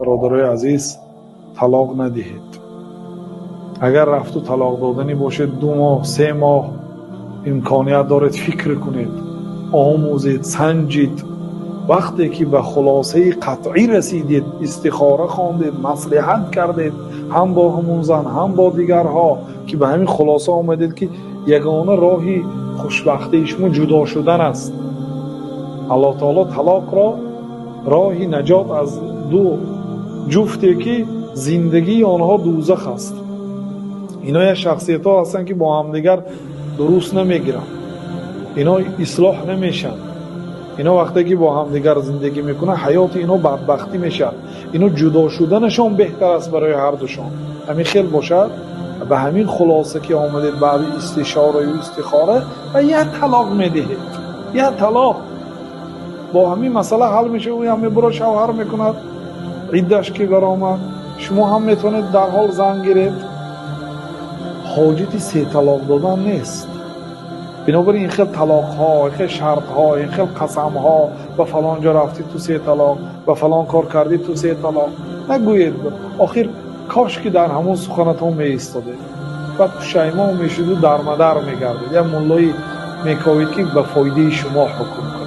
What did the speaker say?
Бародарои азиз, талоқ надиҳед. Агар рафту талоқ доданӣ бошед, 2 моҳ, 3 моҳ имконият доред, фикр кунед, омӯзед, санҷид. Вақте ки ба хулосаи қатъӣ расидед, истихора хондед, маслиҳат кардед ҳам бо ҳамун зан, ҳам бо дигарҳо, ки ба ҳамин хулоса омадед, ки ягона роҳи хушбахтии шумо ҷудо шудан аст, Аллоҳ таоло талоқро роҳи наҷот аз ду ҷуфте, ки зиндагии онҳо дӯзах аст. Ино як шахсиятҳо ҳастанд, ки бо ҳамдигар дуруст намегиранд, ино ислоҳ намешаванд. Ино вақте ки бо ҳамдигар зиндагӣ мекунанд, ҳаёти ино бадбахтӣ мешавад. Ино ҷудо шуданашон беҳтар аст барои ҳардушон. Ҳамин хел бошад, ба ҳамин хулоса ки омадед баъди истишораю истихора ва як талоқ медиҳед, як талоқ бо ҳамин масъала ҳал мешавад. Ӯ ҳам мебурад, шавҳар мекунад, иддаш ки баромад, шумо ҳам метавонед дарҳол зан гиред. Ҳоҷати се талоқ додан нест. Бинобар ин хел талоқҳо, ин хел шартҳо, ин хел қасамҳо, ба фалон ҷо рафтӣ, ту се талоқ, ба фалон кор кардӣ, ту се талоқ нагӯед. Охир кош ки дар ҳамон суханатон меистодед, баъд пушаймон мешуду дармадар мегардед, як муллои мековид, ки ба фоидаи шумо ҳукм кунад.